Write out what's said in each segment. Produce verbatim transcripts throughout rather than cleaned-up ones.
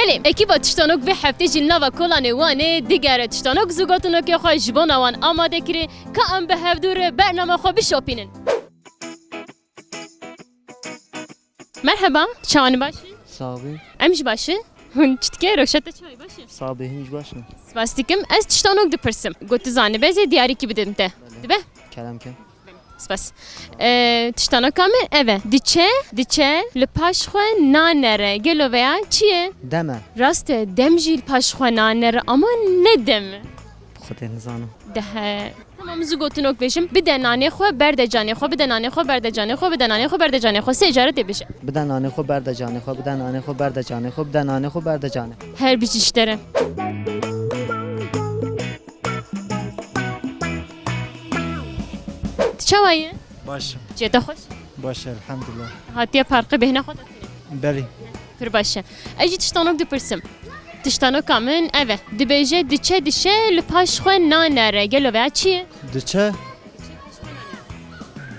Tê, ekîba Tiştanok vê heftê jî li nava kolanê Wanê digere. Tiştanok zû gotinokê xwe ji bona wan amade kirî, ka em bi hevdû re bernama xwe bişopînin. Merheba, çawanî baş î? Sax bî. Em jî baş î. Hûn çi dike? Rewşa te çawa ye, baş e? Sax bî, hûn jî baş in. Spas dikim. Ez tiştanok dipirsim. Got tu zanî, bezê diyarîkî bidim te. Belê. Dibe? Kerem ke. Spas. Ee, tiştanoka min ev e. Diçe, diçe, li paş xwe nanere. Gelo veya çi ye? Dem e. Rast e, dem jî li paş xwe nanere ama ne dem e? Xwedê nizanim. Dehe. Tamam, zû gotinok bêjim. Bide nanê xwe, berde canê xwe, bide nanê xwe, berde canê xwe, bide nanê xwe, berde canê xwe. Sê cara tê bêje. Bide nanê xwe, berde canê xwe, bide nanê xwe, berde canê xwe, bide nanê xwe, berde canê xwe. Her bijî ji te re. Tu çawa yî? Baş im. Cê te xweş? Baş e, elhamdulillah. Hatiye parkê bêhna xwe de têne? Belê. Pir baş e. Ez jî tiştanok dipirsim. Tiştanoka min ev e. Dibêje diçe diçe li paş xwe nanere. Gelo veya çi ye? Diçe?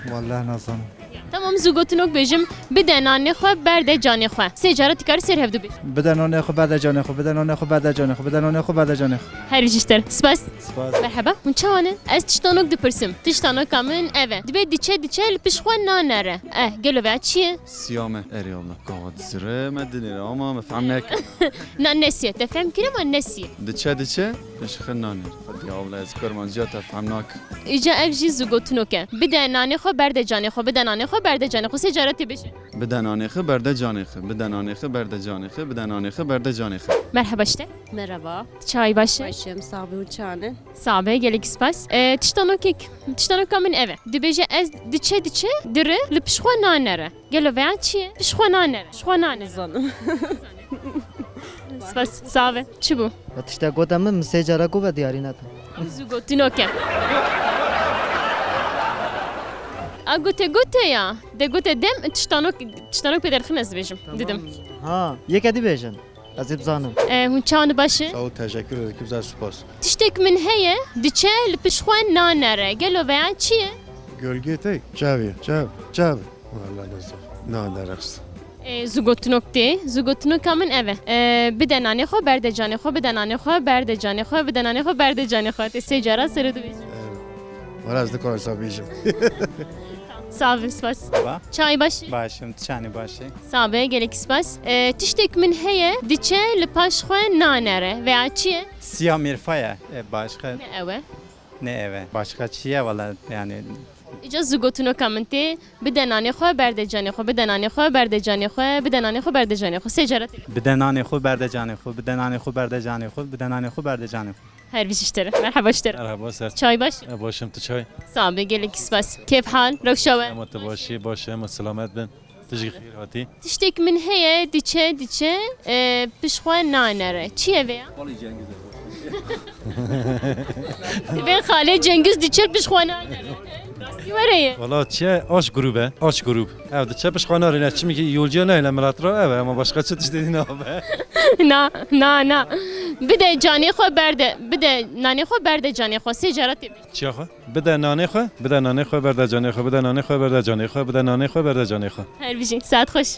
Wallahî nazanim. Tamam, zû gotinok bêjim. Bide nanê xwe, berde canê xwe. Sê cara tu karî ser hevdû bêjî. Bide nanê xwe, berde canê xwe, bide nanê xwe, berde canê xwe, bide nanê xwe, berde canê xwe. Her bijî ji te re. Spas. Spas. Merheba. Hûn çawa ne? Ez tiştanok dipirsim. Tiştanoka min ev e. Dibê diçe diçe li piş xwe nanere. Eh, gelo veya çi ye? Siyame. Erê Allah. Gava dizire me dinêre ama me fehm neke. Na nesiye. Te fehm kir ama nesiye. Diçe diçe piş xwe nanere. Hadi ya Allah, ez kurmanciya te fehm nake. Îca ev jî zû gotinok e. Bide nanê xwe, berde canê xwe, bide nanê xwe, berde canê xwe. Sê cara tê bêje. Bide nanê xwe, berde canê xwe, bide nanê xwe, berde canê xwe, bide nanê xwe, berde canê xwe. Merheba ji te. Merhaba. Çawa yî, baş î? Baş im, sax bî, hûn çawan in? Sax be, gelekî spas. E, tiştanokek, tiştanoka min ev e. Dibêje ez diçe diçe diri li piş xwe nanere. Gelo veya çi ye? Piş xwe nanere. Piş xwe nanere. Nizanim. Spas, sax be. Çi bû? Ya tiştek gote min, min sê cara got ve diyarî neke. Zû gotinok e. A gote gote ya. De gote dem tiştanok, tiştanok pê derxin ez dibêjim. Tamam. Didim. Ha, yeke dî bêjin. Ez ê bizanim. E, hûn çawan, baş e? Sağ ol, teşekkür ederim. Kimse spas. Tiştek min heye, diçe li piş xwe nanere. Gelo veya çi ye? Gölge tek. Çav ye. Çav. Çav. Vallahi ne zor. Nanere. E, zû gotinok tê. Zû gotinoka min ev e. E, bide nanê xwe, berde canê xwe, bide nanê xwe, berde canê xwe, bide nanê xwe, berde canê xwe. Tê sê cara ser hevdû bêjî. Wala ez dikarim sa bêjim. Sax be, spas. Merhaba. Çawa yî, baş î? Baş im, tu çawan î, baş î? Sax be, gelekî spas. E, tiştek min heye, diçe li paş xwe nanere. Veya çi ye? Siya mîrfa ye. E, başka. Ne ew e? Ne ev e. Başka çi ye valla yani. Îca zû gotinoka min tê. Bide nanê xwe, berde canê xwe, bide nanê xwe, berde canê xwe, bide nanê xwe, berde canê xwe. Sê cara tê. Bide nanê xwe, berde canê xwe, bide nanê xwe, berde canê xwe, bide nanê xwe, berde canê xwe. Her bijî ji te re. Merheba ji te re. Merheba, ser. Çawa yî, baş î? E, baş im, tu çawa yî? Sax be, gelekî spas. Kêf hal, rewşa we? Ema tu baş î, baş e, ema selamet bin. Tu jî xêr hatî. Tiştek min heye, diçe, diçe, e, piş xwe nanere. Çi ye vê ya? Vê xalê Cengiz diçe piş xwe nanere. Rastî were ye. Valla çi ye? Aşk grûb e. Aşk grûb. Ev diçe piş xwe narîne. Çimkî yolcuya neyne milet re ev e, ama başka çi tiştê dî nabe. Na, na, na. Bide canê xwe berde, bide nanê xwe, berde canê xwe. Sê cara tê bêjî. Çiya xwe? Bide nanê xwe, bide nanê xwe, berde canê xwe, bide nanê xwe, berde canê xwe, bide nanê xwe, berde canê xwe. Her bijî, saet xweş.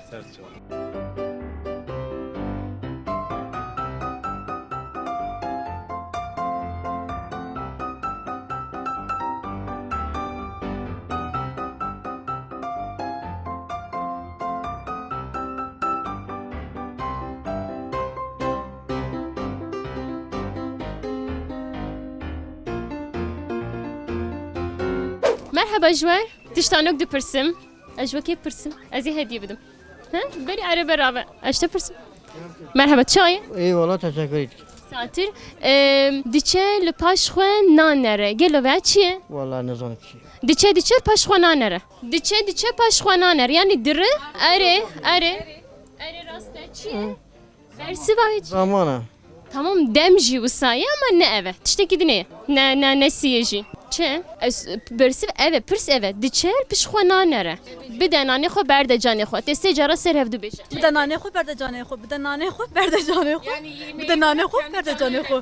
Merheba ji we. Tiştanok dipirsim. Ez ji we kê pirsim? Ez ê hediyê bidim. He? Berî erebe rabe. Ez ji te pirsim. Merheba, çawa yî? Eyvallah, teşekkür ederim. Satir. Em, diçe li paş xwe nanere. Gelo veya çi ye? Vallahi nizanim çi ye. Diçe, diçe paş xwe nanere. Diçe, diçe paş xwe nanere. Yani diri, erê, erê. Erê rast e, çi ye? Hı. Bersiva wê çi? Zaman e. Tamam, dem jî wisa ye ama ne ev e. Tiştekî din e. Ne, ne, ne siyê jî. Çi? Ez, bersiv ev e, pirs ev e. Diçe, piş xwe nanere. Bide nanê xwe, berde canê xwe. Tê sê cara ser hevdû bêje. Bide nanê xwe, berde canê xwe. Bide nanê xwe, berde canê xwe. Bide nanê xwe, berde canê xwe.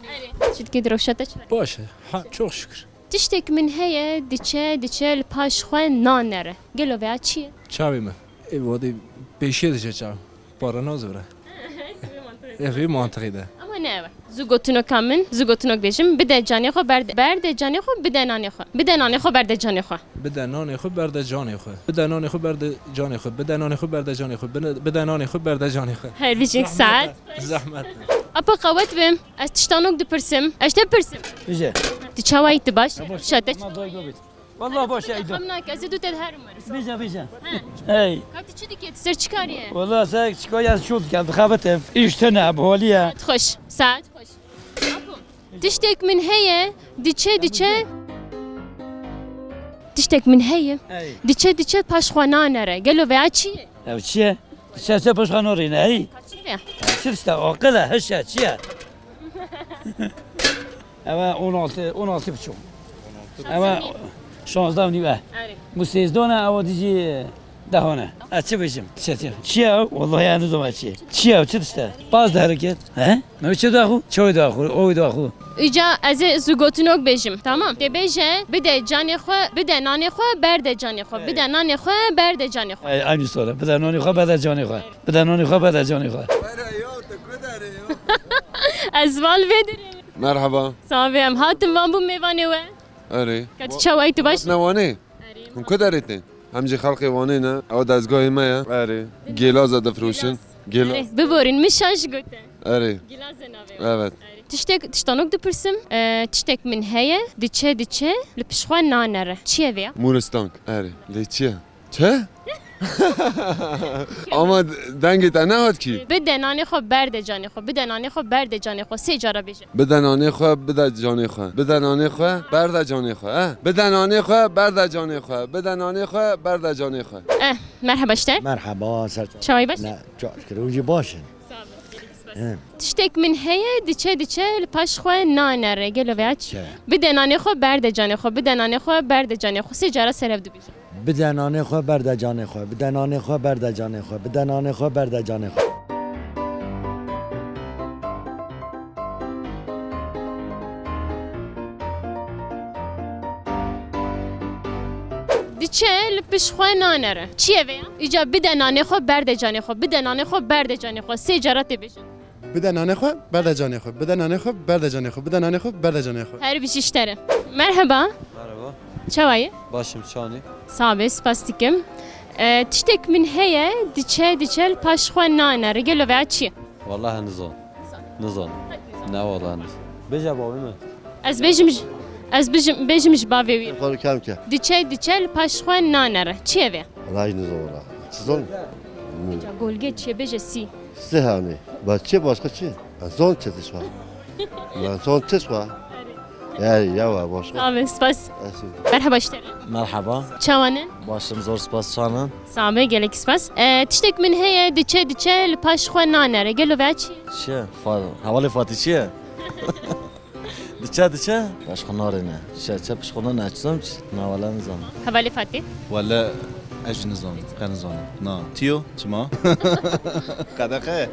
Çitkî direwşa te çi? Baş e. Ha, çok şükür. Tiştek min heye, diçe, diçe li paş xwe nanere. Gelo veya çi ye? Çavê me. Ê vadê pêşiye diçe çav. Para nazivire. Ev ê mantixî de. Ama ne ev e. Zû gotinoka min, zû gotinok bêjim, bide canê xwe, berde, berde canê xwe, bide nanê xwe. Bide nanê xwe, berde canê xwe. Bide nanê xwe, berde canê xwe. Bide nanê xwe, berde canê xwe. Bide nanê xwe, berde canê xwe. Bide, bide nanê xwe, berde canê xwe. Her bijî saet. Zehmet. Apa qewet bim. Ez tiştanok dipirsim. Ez te pirsim. Bije. Tu çawayî, tu baş? Ya baş. Şate. Ma doy gobit. Wallah baş e, Eydo. Xem nake, ez ê du te diherim were. Bije, bije. He. Hey. Ka tu çi dikê, tu ser çi karî ye? Wallah ser çi karî ye, şûl dikem, dixebitim. Îş tune, bi holî ye. Saet xweş, saet xweş. Apo, tiştek min heye, diçe, diçe. Tiştek min heye, hey, diçe, diçe paş xwe nanere. Gelo veya çi ye? Ev çi ye? Diçe, diçe paş xwe norîne, hey. Ka çi ye? Ev çi işte, aqil e, hiş e, çi ye? Eve on altı, on altı buçuk. Eve şanzde û nîv e. Erê. Bu sêzdon e, ew dijî dehon e. Ez çi bêjim? Çi, çi? Çi ye? Wallahî ez nizanim çi ye. Çi ye? Çi tişt e? Baz diherikê. He? Me çi daxu? Çawa daxu? O daxu. Îca ez ê zû gotinok bêjim. Tamam. Tê bêje, bide canê xwe, bide nanê xwe, berde canê xwe. Erê. Bide nanê xwe, berde canê xwe. Ey, aynı soru. Bide nanê xwe, berde canê xwe. Bide nanê xwe, berde canê xwe. Ez val vê dirê. Merhaba. Sağ ol, em hatin van bû mêvanê we. Erê. Ka tu çawayî, tu baş? Ne Wanê? Erê. Hûn ku derê tên? Em jî xelkê Wanê ne. Ew dezgahê me ye. Erê. Gêlaza difroşin. Gêlaz. Erê, biborîn, min şaş gote. Erê. Gêlaze navê. Evet. Erê. Tiştek, tiştanok dipirsim. Ee, tiştek min heye, diçe, diçe, li pişt xwe nanere. Çi ye vê ya? Mûristank. Erê. Lê çi ye? Çi? Ama dengê te nehat kî. Bide nanê xwe, berde canê xwe. Bide nanê xwe, berde canê xwe. Sê cara bêje. Bide nanê xwe, bide canê xwe. Bide nanê xwe, berde canê xwe. Eh. Bide nanê xwe, berde canê xwe. Bide nanê xwe, berde canê xwe. Eh, merhaba işte. Merhaba, ser çav. Çawayî baş? Ne, çok şükür, hûn jî baş in. Sağ olun. He. Tiştek min heye, diçe, diçe, li paş xwe nanere. Gelo veya çi? Çi? Bide nanê xwe, berde canê xwe. Bide nanê xwe, berde canê xwe. Sê cara serev dibêje. Bide nanê xwe, berde canê xwe. Bide nanê xwe, berde canê xwe. Bide nanê xwe, berde canê xwe. Diçe li pişt xwe nanere. Çi ye vê ya? Îca bide nanê xwe, berde canê xwe. Bide nanê xwe, berde canê xwe. Sê cara tê bêje. Bide nanê xwe, berde canê xwe. Bide nanê xwe, berde canê xwe. Bide nanê xwe, berde canê xwe. Her bijî ji te re. Merhaba. Merhaba. Çawa yî? Başim, çawa yî? Sağ be, spas dikim. E, tiştek min heye, diçe, diçe li paş xwe nanere. Gelo veya çi ye? Wallahi nizan. Nizan. Ne wallahi nizan. Bêje bavê min. Ez bêjim ji, ez bêjim, bêjim ji bavê wî. Xwe kem ke. Diçe, diçe li paş xwe nanere. Çi ye vê? Wallahi nizan wallahi. Çi zan? Ca golge çi ye, bêje sî. Sihane. Ba çi başka çi? Zon çi tişwa? Ya zon tişwa? Ya ya wa başka. Sağ olun, spas. Merhaba işte. Merhaba. Çawanin? Başım zor spas çanin. Sağ be, gelek spas. E, tiştek min heye, diçe diçe li paş xwe nanere. Gelo veya çi? Çi? Fa-, hevalê Fatî çi ye? Diçe, diçe? Paş xwe narêne. Çe, çe piş xwe nane, ez çi zanim çi? Na, wele nizanim. Hevalê Fatî? Wele ez jî nizanim, qe nizanim. Na. Tiyo, çima? Qedexe.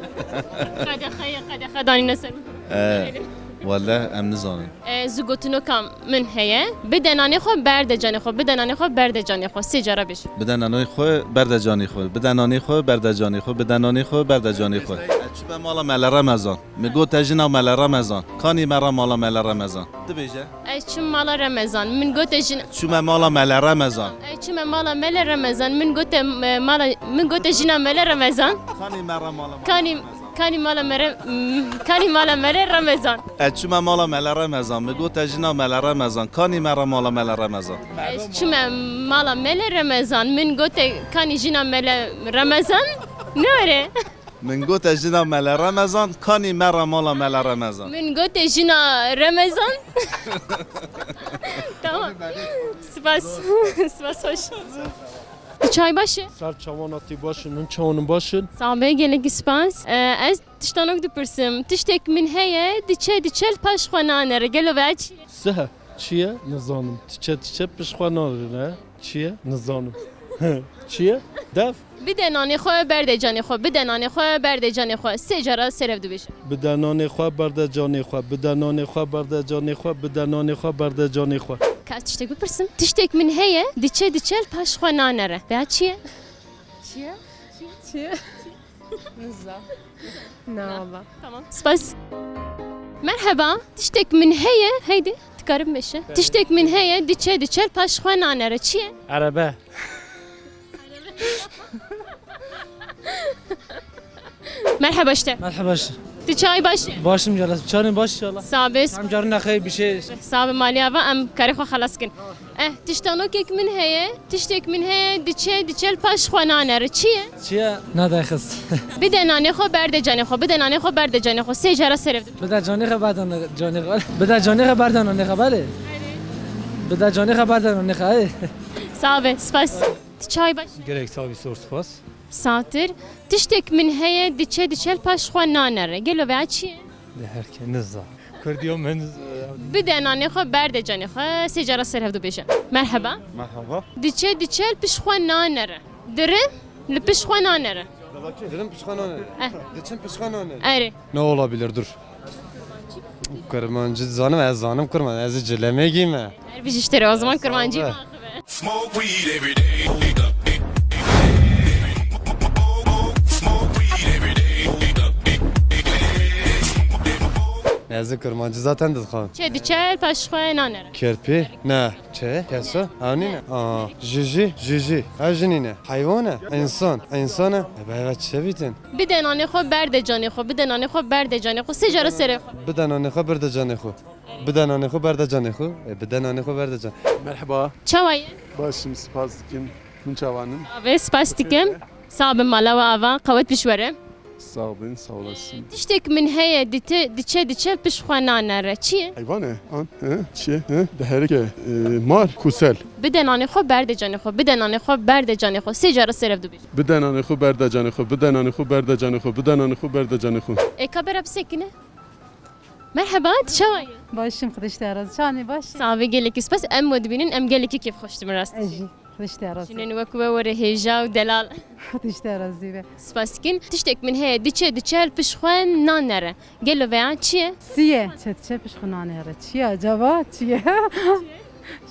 Qedexe ye, qedexe danîne ser. E, wele em nizanin. E, zû gotinoka min heye. Bide nanê xwe, berde canê xwe. Bide nanê xwe, berde canê xwe. Sê cara bêje. Bide nanê xwe, berde canê xwe. Bide nanê xwe, berde canê xwe. Bide nanê xwe, berde canê xwe. Ez çûme mala Mele Remezan. Min gote jina Mele Remezan. Kanî me re mala Mele Remezan. Dibêje. Ez çûm mala Remezan. Min gote jina. Çûme mala Mele Remezan. Ez çûme mala Mele Remezan. Min gote, e, mala, min gote jina Mele Remezan. Kanî me re mala Mele Remezan. Kanî, kanî mala Mele, mm, kanî mala Mele Remezan. Ez çûme mala Mele Remezan. Min gote jina Mele Remezan. Kanî me re mala Mele Remezan. Ez çûme mala Mele Remezan. Min gote kanî jina Mele Remezan. Ne were? Min gote jina Mele Remezan, kanî me re mala Mele Remezan. Min gote jina Remezan. Tamam. Spas. Spas, hoş. Tu çay baş e? Ser çawana tê baş in, hûn çawan in baş in? Sağ be, gelek spas. Ee, ez tiştanok dipirsim. Tiştek min heye, diçe, diçe li paş xwe nanere. Gelo veya çi ye? Sihe. Çi ye? Nizanim. Tiçe tiçe piş xwe narine. Çi ye? Nizanim. Çi ye? Dev? Bide nanê xwe, berde canê xwe. Bide nanê xwe, berde canê xwe. Sê cara serev dibêje. Bide nanê xwe, berde canê xwe. Bide nanê xwe, berde canê xwe. Bide nanê xwe, berde canê xwe. Ka ez tiştek bipirsim? Tiştek min heye, diçe diçe li paş xwe nanere. Veya çi ye? Çi ye? Çi ye? Nizam. Na valla. Tamam. Spas. Merheba. Tiştek min heye. Heydi. Dikarim beşe. Tiştek min heye. Diçe diçe paş xwe nanere. Çi ye? Erebe. Merheba işte. Merheba işte. Tu çay baş. Başım gelsin. Çarın baş inşallah. Sabes. Hem carın nexey bir şey. Sabe maliya va em karê xwe xelas kin. Eh, tiştanokek min heye, tiştek min heye, diçe, diçe li paş xwe nanere. Çi ye? Çi ye? Nadayxist. Bide nanê xwe, berde canê xwe, bide nanê xwe, berde canê xwe. Sê cara serev dibe. Bide canê xwe, berde nanê xwe. Bide canê xwe, berde nanê xwe, belê. Bide canê xwe, berde nanê xwe, ey. Sabe, spas. Tu çay baş. Gelek sax bî, sor spas. Satir. Tiştek min heye, diçe, diçe li paş xwe nanere. Gelo veya çi ye? De her ke niza. Kurdiyo min, e, Bide nanê xwe, berde canê xwe, sê cara ser hevdu bêje. Merheba. Merhaba. Diçe, diçe li piş xwe nanere. Dire, li piş xwe nanere. Dirim pişxanane. Eh. Diçim pişxanane. Erê. Ne olabilir? Dur. Kurmancî dizanim, ez zanim kurmancî. Ez cilemê gîme. Her bijî ji te re, o zaman kurmancî. Sağ ol. Smoke weed every day. Smoke weed every day. Ez kurmancî zaten dixwim. Çe diçe, paş xwe nanere. Kerpî? Ne. Çi? Keso? Ew nîne? Aa, jiji, jiji. Ev jî nîne. Heywan e? Însan. Însan e? E, be, evet, çi bitin? Bide nanê xwe, berde canê xwe, bide nanê xwe, berde canê xwe. Sê cara serê xwe. Bide nanê xwe, berde canê xwe. Bide nanê xwe, berde canê xwe. E, bide nanê xwe, berde can. Merhaba. Çawa ye? Başım, spas dikim. Hûn çawa ne? Abi, spas dikim. Sağ bin, mala we ava, qewet bişwere. Sağ bin, sağ olasın. Tiştek min heye, dite, diçe, diçe, piş xwe nanere. Çi ye? Heyvan e? An? He? Çi ye? He? Diherike. E, mar, kusel. Bide nanê xwe, berde canê xwe. Bide nanê xwe, berde canê xwe. Sê cara serev dubêje. Bide nanê xwe, berde canê xwe. Bide nanê xwe, berde canê xwe. Bide nanê xwe, berde canê xwe. E, ka bera bisekine. Merheba, tu çawa yî? Başim, Xwedê ji te razî. Çawa ne, baş? Sabe, gelekî spas. Em we dibînin, em gelekî kêfxweş dibin rastî. Ez jî, Xwedê ji te razî. Jinên wek we were hêja û delal. Xwedê ji te razî be. Spas dikin. Tiştek min heye, diçe, diçe, li piş xwe nanere. Gelo veya çi ye? Sî ye. Çe, diçe, piş xwe nanere. Çi ye acaba? Çi ye?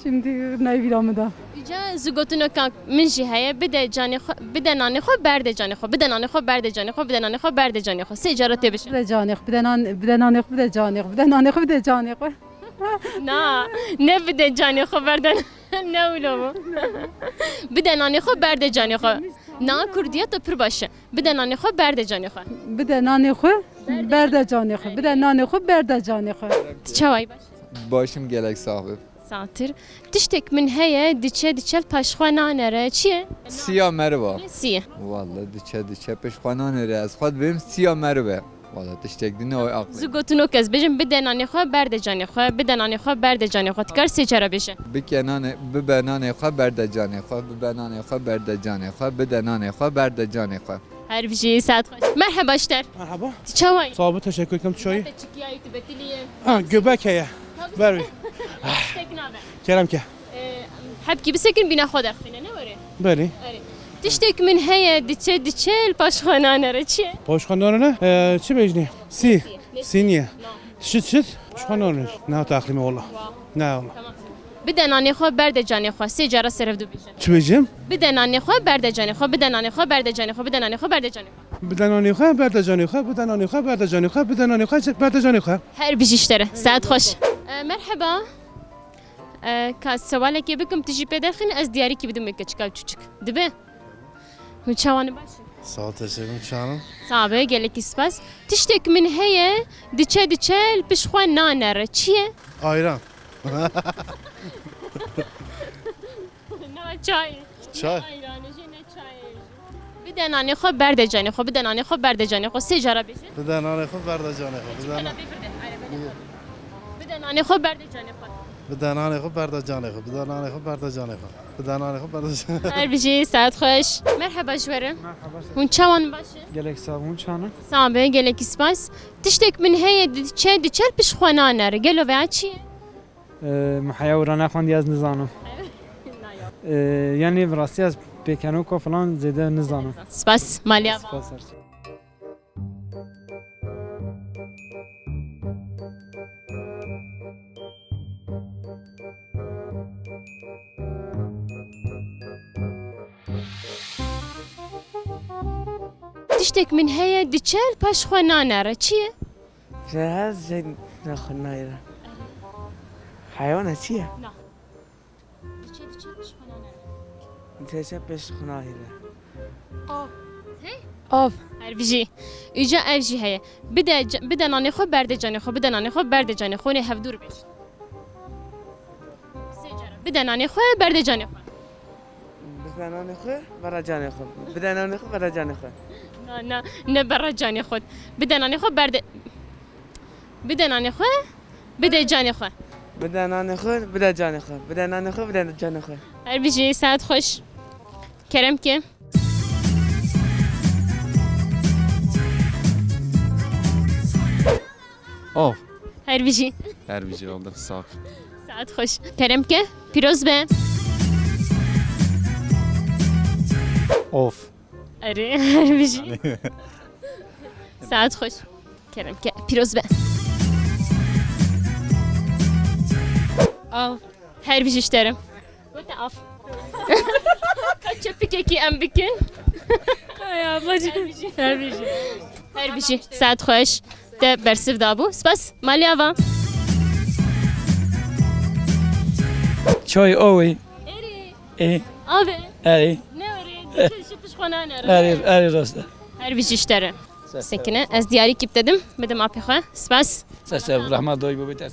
Şimdi nayê bîra min de. Îca zû gotineka min jî heye, bide canê xwe, bide nanê xwe, berde canê xwe, bide nanê xwe, berde canê xwe, bide nanê xwe, berde canê xwe. Sê cara tê bişe. Bide canê xwe, bide nan-, bide nanê xwe, bide canê xwe, bide nanê xwe, bide canê xwe. Na, ne bide canê xwe, berde n-, ne wilo bû. Bide nanê xwe, berde canê xwe. Na, kurdiya te pir baş e. Bide nanê xwe, berde canê xwe. Bide nanê xwe, berde canê xwe. Bide nanê xwe, berde canê xwe. Tu çawa yî, baş? Başim, gelek sax bî. Satir. Tiştek min heye, diçe, diçe, li paş xwe nanere. Çi ye? Siya meriva. Sî ye. Walla diçe, diçe, piş xwe nanere. Ez xwe dibêm siya merive. Walla tiştek din ne oy aqlê. Zû gotinok ez bêjim, bide nanê xwe, berde canê xwe, bide nanê xwe, berde canê xwe. Dikar sê cara bêje. Bike nanê, bibe nanê xwe, berde canê xwe, bibe nanê xwe, berde canê xwe, bide nanê xwe, berde canê xwe. Her bijî, saet xweş. Merheba ji te. Merhaba. Tu çawa yî? Sağ ol, teşekkür ederim. Tu çawa yî? Te çikiyayî, tu betilî yî? Ha, göbek heye. Tabii. Ber wî. Tiştek nabe. Kerem ke. Ee, hebkî bisekin, bîna xwe derxîne, ne were? Belê. Erê. Tiştek min heye, diçe, diçe, li paş xwe nanere. Çi ye? Paş xwe nanere? Ee, çi bêjinî? Sî. Sî niye? Çit çit? Paş xwe nanere. Ne hat aqlî me walla. Wow. Ne walla. Tamam. Bide nanê xwe, berde canê xwe. Sê cara serev dubêje. Çi bêjim? Bide nanê xwe, berde canê xwe. Bide nanê xwe, berde canê xwe. Bide nanê xwe, berde canê xwe. Bide nanê xwe, berde canê xwe. Bide nanê xwe, berde canê xwe. Bide nanê xwe, berde canê xwe. Her bijî ji te re. Saet xweş. E, merheba. E, ka sewalekê bikim, tu jî pê derxîne, ez diyarîkî bidim wê keçika çûçik. Dibe? Hûn çawa ne, baş in? Sağ ol, teşekkür, çanim. Sabe, gelekî spas. Tiştek min heye, diçe, diçe, li piş xwe nanere. Çi ye? Ayran. Na çay. Çay. Ne ayranê jî, ne çayê jî. Bide nanê xwe, berde canê xwe, bide nanê xwe, berde canê xwe. Sê cara bêje. Bide nanê xwe, berde canê xwe. Bide na- Bide nanê xwe, berde canê xwe. Bide nanê xwe, berde canê xwe. Bide nanê xwe, berde canê xwe. Bide nanê xwe, berde canê xwe. Her bijî, saet xweş. Merheba ji we re. Merhaba. Hûn çawan, baş in? Gelek sax, hûn çawan in? Sabe, gelekî spas. Tiştek min heye, diçe, diçe, piş xwe nanere. Gelo veya çi ye? Ee, min heya wira nexwendiye, ez nizanim. Ee, yani bi rastî ez pêkenoka filan zêde nizanim. Spas, maliya. Spas, her şey. Tiştek min heye, diçe li paş xwe nanere. Çi ye? Ji her şey nexwe nayre. Heywana çi ye? Na. Diçe, diçe, paş xwe nanere. Diçe, paş xwe nahêre. Av. Hey? Av. Her bijî. Îca ev jî heye. Bide ca-, bide nanê xwe, berde canê xwe, bide nanê xwe, berde canê xwe. Hûn ê hevdû re bêjin. Sê cara. Bide nanê xwe, berde canê xwe. Bide nanê xwe, berde canê xwe. Bide nanê xwe, berde canê xwe. Na, na, ne berde canê xwe. Bide nanê xwe, berde, bide nanê xwe, bide canê xwe. Bide nanê xwe, bide canê xwe. Bide nanê xwe, bide canê xwe. Her bijî, saet xweş. Kerem ke. Av. Her bijî. Her bijî, oldu. Sağ ol. Saet xweş. Kerem ke. Pîroz be. Of. Erê, her bijî. Saet xweş. Kerem ke. Pîroz be. Av. Her bijî ji te re. Gote af. Ka çepikekî em bikin. Ay ablacığım. Her bijî. Her bijî. Saet xweş. Te bersiv dabû. Spas. Malê ava. Çay avê. Erê. Ê. Avê. Erê. Ne erê? Diçe, diçe, paş xwe nanere. Erê, erê, rast e. Her bijî ji te re. Sekine, ez diyarî kîp dedim, bidim apê xwe. Spas. Sese, rehma doy bibê te.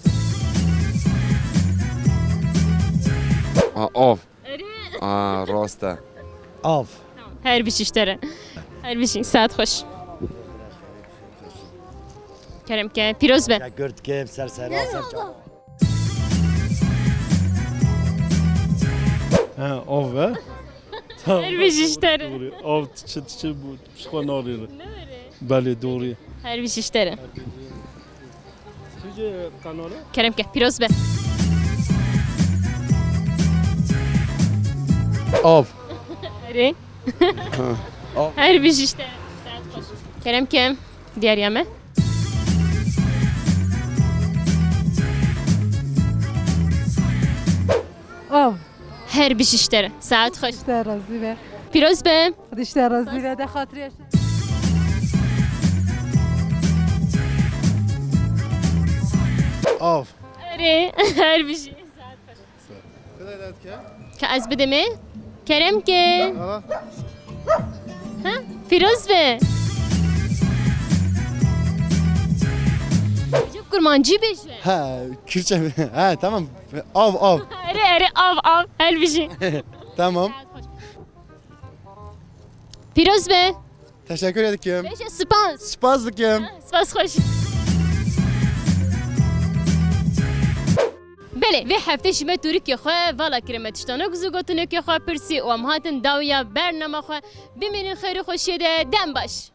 A, av. Erê. A, rast e. Av. Her bijî ji te re. Her bijî, saet xweş. Kerem ke, pîroz be. Teşekkür dikim, ser sera, ser çava. Ha, av be. Her bijî ji te re. Av diçe, diçe, paş xwe nahêre. Belê, doğru. Her bijî ji te re. Kerem ke, pîroz be. Av. Erê. Av. Her bijî ji te. Saet xweş. Kerem ke, diyariya me. Av. Her bijî ji te re. Saet xweş. Xwedê ji te razî be. Pîroz be. Xwedê ji te razî be. De xatirê. Av. Erê, her bijî. Saet xweş. Ka ez bidimê. Kerem ke. Ha? Pîroz be. Ji kurmancî bêje. Ha, Kürtçe mi? Ha, tamam. Av, av. Erê, erê, av, av. Her bijî. Tamam. Pîroz be. Teşekkür ederim. Bêje spas. Spas dikim. Ha, spas xweş. Belê, vê heftê jî me tûrikê xwe vala kire me tiştano ku zû gotinokê xwe pirsî û em hatin dawiya bernama xwe. Bimînin xêr û xweşiyê de, dem baş.